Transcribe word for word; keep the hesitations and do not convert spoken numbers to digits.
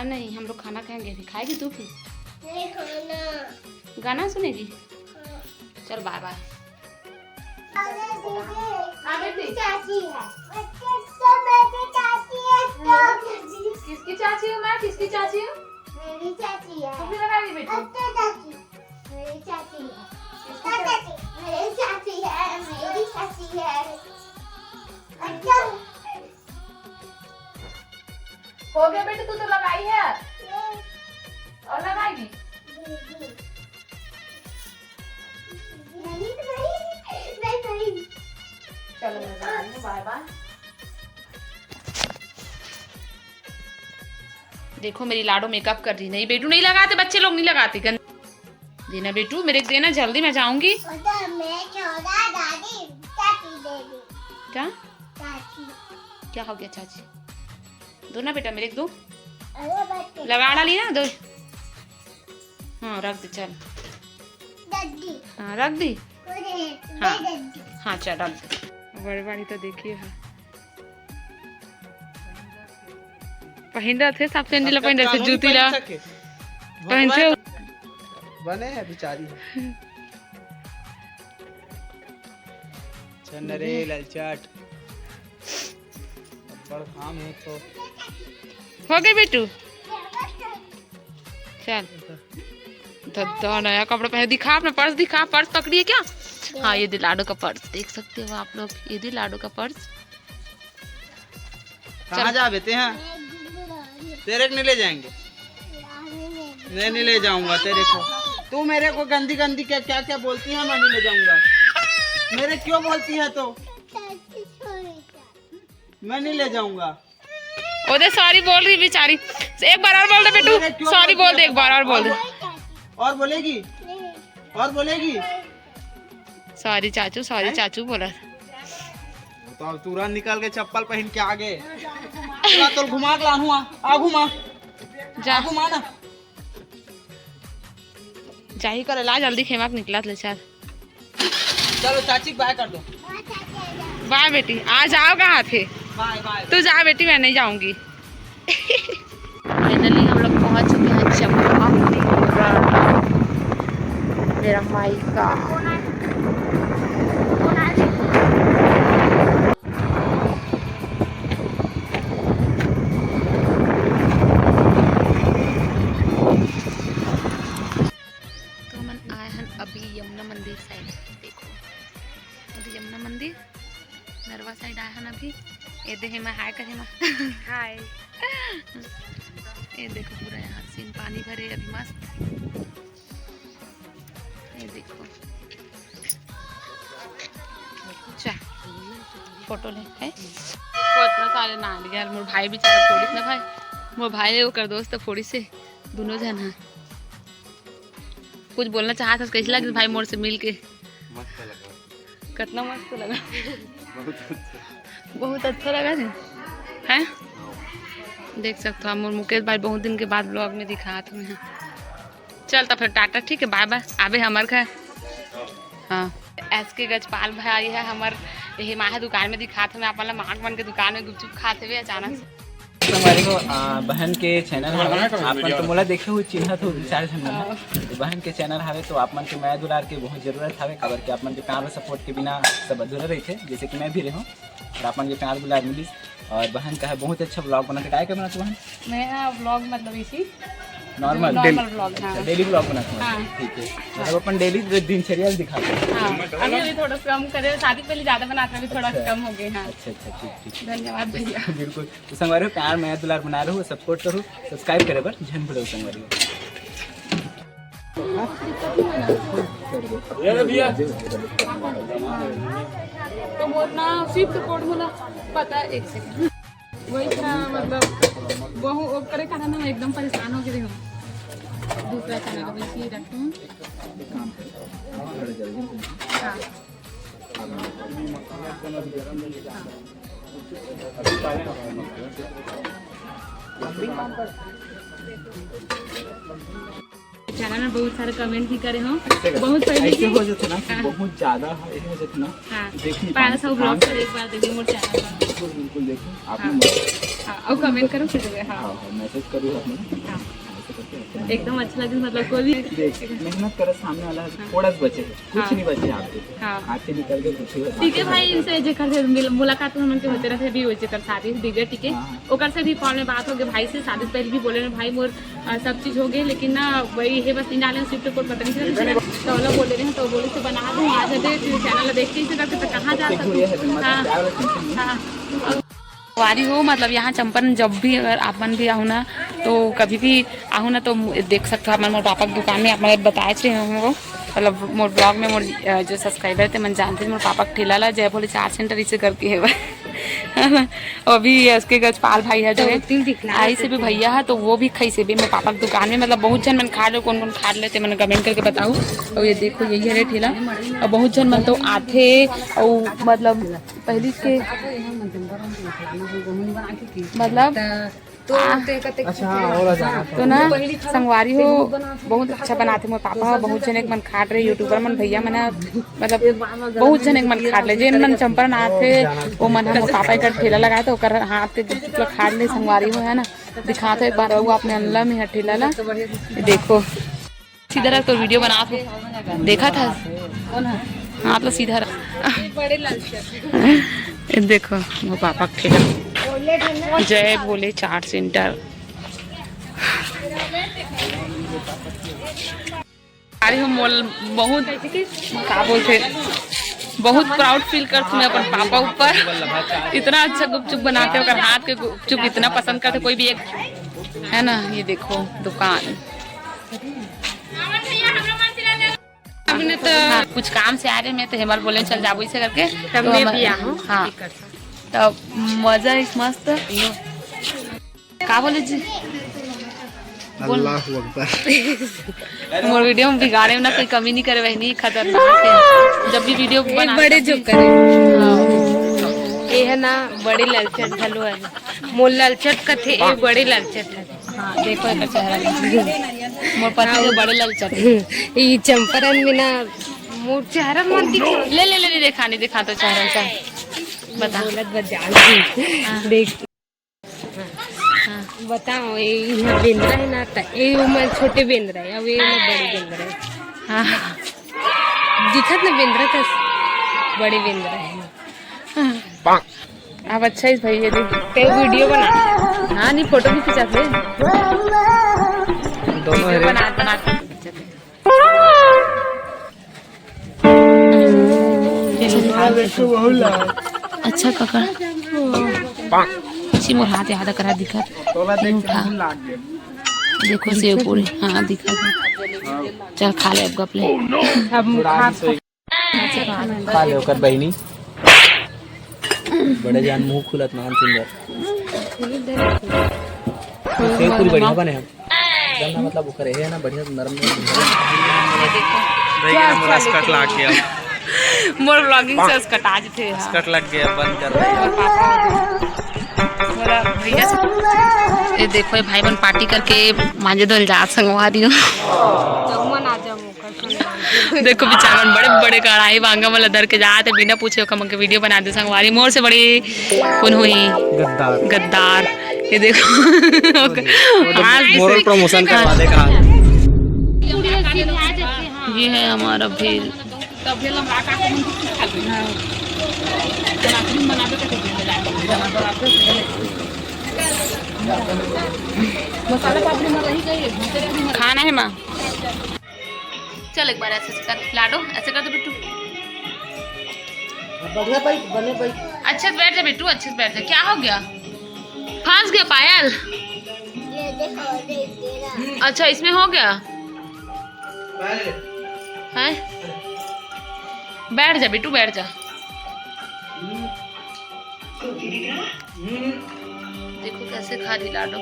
नहीं, हम लोग खाना खाएंगे अभी। खाएगी तू भी? नहीं खाना। गाना सुनेगी? हाँ। चल, बाय बाय। अरे दीदी, हाँ बेटी। चाची है। तो मेरी चाची है, तो। किसकी चाची हूँ मैं? किसकी चाची हूँ? मेरी चाची है। तू भी लगाएगी बेटी? अत्ते चाची। मेरी चाची है। किसकी चाची? मेरी चाची है, मेरी चाची है। अच्छा। हो गया बेटी, तू तो लगाई है। और लगाएगी? चलो, मैं जा रही हूँ, बाय बाय। देखो, मेरी लाडो मेकअप कर रही। नहीं बेटू, नहीं लगाते, बच्चे लोग नहीं लगाते। गंद देना बेटू, मेरे को देना जल्दी, मैं जाऊंगी। मैं छोड़ा दादी, चाची दे दी। क्या? चाची। क्या हो गया चाची? दो ना बेटा, मेरे को दो। अरे बच्चे। लगा डाली ना दो। हाँ, रख दे, चल। दद्दी। हाँ, रख दी। अरे, हाँ। दे दद्दी। हाँ, चल, रख दे। बड़े वाली तो देखिए है। पहिंदा थे, सब चेंज ला पहिंदा थे, जूती ला। पहिन से। बने है बेचारी। चल रे, लाल चाट। बड़ काम है तो। हो गए बेटू? चल। दद्दा नया कपड़ा पहन, दिखा अपना पर्स, दिखा, पर्स पकड़ी है क्या? हाँ, ये दे लाडो का पर्स, देख सकते हो आप लोग, ये दे लाडो का पर्स। कहाँ जा बेटे हैं? तेरे को नहीं ले जाएंगे। नहीं, नहीं ले जाऊंगा तेरे को। तू मेरे को गंदी गंदी क्या, क्या, क्या बोलती है, मैं नहीं ले जाऊंगा। मेरे क्यों बोलती है तो? मैं नहीं ले जाऊंगा। ओदे सॉरी बोल रही बेचारी। एक बार और बोल दे बेटू, सॉरी बोल दे, एक बार और बोल दे। और बोलेगी? और बोलेगी? सॉरी चाचू, सॉरी चाचू बोला। तो अब तुरंत निकल के चप्पल पहन के आ गए। चला, तो घुमा के लानू, आ, आ घुमा। जा। आ घुमा ना। जाही कर ला, जल्दी खेमा के निकलत ले, चल। चलो चाची, बाय कर दो। बाय बेटी, आ जाओ कहाँ थे? बाय, बाय। तू जा बेटी, मैं नहीं जाऊंगी। फाइनली हम लोग पहुंच चुके हैं चंपावती। मेरा माई का। तो हमन आए हन अभी यमुना मंदिर साइड। देखो, अभी यमुना मंदिर नरवा साइड आए हन अभी। ये दे हेमा हाय कर हेमा। हाय। ये देखो पूरा यहाँ सीन पानी भरे अभी मस्त। ये देखो। चा, फोटो ले है। वो इतना सारे ना लिया यार, मोर भाई बेचारा फोड़िस ना भाई। मोर भाई ले ओकर दोस्त फोड़िस हे, दोनों झन हा। कुछ बोलना चाहत हस, कैसे लगिस भाई मोर से मिल के? मस्त लगा। कितना मस्त लगा। बहुत अच्छा। बहुत अच्छा लगा जी। हैं? देख सकते हो, मोर मुकेश भाई बहुत दिन के बाद ब्लॉग में दिखात हूँ मैं। चल तो फिर टाटा, ठीक है, बाय बाय। आबे हमर घर। हाँ, एस के गजपाल भाई है हमर, यही माहे दुकान में दिखात हूँ मैं, अपन ला मांग मन के दुकान में गुपचुप खात हुए अचानक से। संगवारी हो, आ, बहन के चैनल हवे, आप मन तो मोला देखे हुए चिन्हत हो, दू चार झन मन। हाँ। तो बहन के चैनल हवे, तो आप मन के मया दुलार के बहुत जरूरत हवे, काबर के आप मन के प्यार और सपोर्ट के बिना सब अधूरा रहिथे, जैसे कि मैं भी रहूं। और आप मन के प्यार दुलार मिलिस, और बहन का है बहुत अच्छा ब्लॉग बनाथे। काय के बनाथे बहन? मैं हाँ ब्लॉग मतलब इसी नॉर्मल? नॉर्मल ब्लॉग, हाँ। डेली ब्लॉग बनाथे? हाँ। ठीक है, मतलब अपन डेली दिनचर्या दिखाथे। हाँ, अभी, अभी थोड़ा सा कम करे, शादी के पहले ज्यादा बनाते, अभी थोड़ा सा कम हो गए। हाँ। अच्छा, अच्छा, ठीक, ठीक। धन्यवाद भैया। बिल्कुल। तो संगवारी हो, प्यार मया दुलार बना रहू, सपोर्ट करू, सब्सक्राइब करे बर झन भूलू संगवारी हो। ये भैया। तो मोर ना सिर्फ सपोर्ट मोला पता है, एक सेकंड। वही था, मतलब, वो, वो करे कारण मैं एकदम परेशान हो गई हूँ। दूसरा चैनल वैसे ही रखूँ। हाँ। चैनल में बहुत सारे कमेंट भी करे हो। अच्छा, बहुत पहले ऐसे ही हो जाते ना कि हाँ। बहुत ज्यादा है, हो जाते ना। हाँ। देखिए, पाँच सौ ब्लॉग सर एक बार देखिए मोर चैनल पर। बिल्कुल, बिल्कुल, देखिए, आपने हाँ। मत- हाँ, और कमेंट करो, फिर हाँ। हाँ, हाँ, मैसेज करो आप लोग। हाँ। ऐसे करके आपको एकदम अच्छा लगे, मतलब, कोई भी देखिए, मेहनत करे सामने वाला, हाँ। थोड़ा सा बचे, कुछ हाँ। नहीं बचे आपके। हाँ। हाथ से निकल के कुछ भी ठीक है भाई, इनसे जेकर से मिल-, मुलाकात हमन के होते रहते, अभी वो जेकर शादी है, दिव्या टीके, हाँ, हाँ। ओकर से भी कॉल में बात हो गई भाई से, शादी से पहले भी बोले ना भाई, मोर, अ, सब चीज हो गई, लेकिन ना वही है बस, तीन डाले स्विफ्ट कोड पता नहीं चला, तो वाला बोले रहे हैं, तो बोले से बना दूँ, आज दे, फिर चैनल देख के इसे करके तो कहाँ जा सकूँ? हाँ। हाँ। संगवारी हो, मतलब, यहाँ चंपारण जब भी अगर आप मन भी आहू ना, तो कभी भी आहू ना, तो देख सकते हो आप मन मोर पापा के दुकान में, आप मन बताए थे हमको, मतलब, मोर ब्लॉग में मोर, अ, जो सब्सक्राइबर थे मन जानते हैं, मोर पापा के ठेला ला जय भोले चाट सेंटर इसे करके है। अभी उसके गजपाल भाई है जो तो है, तीन दिखला आई से भी भैया है, तो वो भी खाई से भी मोर पापा के दुकान में, मतलब, बहुत झन मन खा लो, कौन कौन खा लेते मन कमेंट करके बताओ। और ये देखो, यही है ठेला, और बहुत झन मन तो आथे, और मतलब पहली के मतलब तो आ, ते कते अच्छा, हाँ, और आ जाना। तो ना संगवारी हो, बहुत अच्छा बनाते मोर पापा ह, बहुत जने के मन खाट रहे यूट्यूबर मन भैया मन ह, मतलब बहुत जने के मन खाट ले, जेन मन चंपारण आथे वो मन ह मोर पापा एकर ठेला लगाए तो ओकर हाथ के गुपचुप ला खाट ले संगवारी हो, है ना। दिखाते एक बार वो अपने अनला में है ठेला ला, ये देखो। सीधा रख, तो वीडियो बनात हो, देखा था। हाँ, तो सीधा रख। ये देखो, वो पापा के ठेला, जय भोले चाट सेंटर। अरे, हम मोल बहुत, का बोलते, बहुत प्राउड फील करती मैं अपन पापा ऊपर। इतना अच्छा गुपचुप बनाते, ओकर हाथ के गुपचुप इतना पसंद करते कोई भी एक, है ना। ये देखो दुकान। हमने तो हाँ, कुछ काम से आ रहे, मैं तो हेमल बोले चल जाबो इसे करके। तब तो मैं हम, भी आहूँ। हाँ। तब मजा है मस्त। का बोले जी? बोल। अल्लाह अकबर। मोर वीडियो में बिगाड़े में ना कोई कमी नहीं करे, बहनी खतरनाक है। जब भी वीडियो एक बना बड़े तब भी जो करे। हाँ। ये है ना, बड़े ललचट घलो है। मोर ललचट कथे, ये बड़े ललचट है। हाँ, देखो एकर चेहरा। मोर पति तो बड़े ललचट। ई चंपारण में ना मोर चेहरा मन दिख ले, ले, ले, ले, दिखा, नहीं दिखा तो चेहरा सा। बता। बोलत बजान। हाँ। देख। हाँ। बताओ, ये इहाँ बेंदरा है ना, त ये उमर छोटे बेंदरा है, अब ये उमर बड़े बेंदरा है। हाँ। दिखत ना बेंदरा त बड़े बेंदरा है। हाँ। अब अच्छा है भाई, ये देख। ते वीडियो बना। हाँ, नहीं, फोटो भी खिंचा थे। दोनों वीडियो है। बना, बना के खिंचा थे। अच्छा काका, इसी मोर हाथ याद करा दिखा। तोला देख के उठा। मुंह लाग गया। देखो सेव पूरी, हाँ दिखा। चल खा ले अब गप ले। अब खा, खा। खा ले ओकर बहिनी। बड़े जान मुंह खुलत नान सुंदर। सेव पूरी बढ़िया बने हैं। एकदम ना, मतलब, ओकर हे ना, बढ़िया नरम नरम। ये देखो। देखिए ना, मोर स्कर्ट लाग गया। मोर vlogging से स्कर्ट आज थे, हाँ। स्कर्ट लग गया, बंद कर रही है। मोर पापा हो गए। मोला भैया से, ये देखो, ये भाई मन पार्टी करके मांजे धोल जात संगवारी हो। चौमन आ जाओ। देखो, बिचारा मन बड़े बड़े कढ़ाई भांगा मन ला धर के जात हे, बिना पूछे ओकर मन के वीडियो बना दे संगवारी। मोर से बड़े कौन होही? गद्दार। गद्दार। ये देखो। वो तो हाँ, moral promotion करवा देगा। ये है हमारा भेल। खाना है माँ। चल एक बार ऐसे, ऐसे कर, लाडो, ऐसे कर दो बिट्टू। बढ़िया भाई, बने भाई। अच्छे से बैठ जा बिट्टू, अच्छे से बैठ जा। क्या हो गया? फंस गया पायल। ये देखो, देख दे रहा। अच्छा, इसमें हो गया। हैं? बैठ जा बिट्टू, बैठ जा। देखो कैसे खा रही लाडो।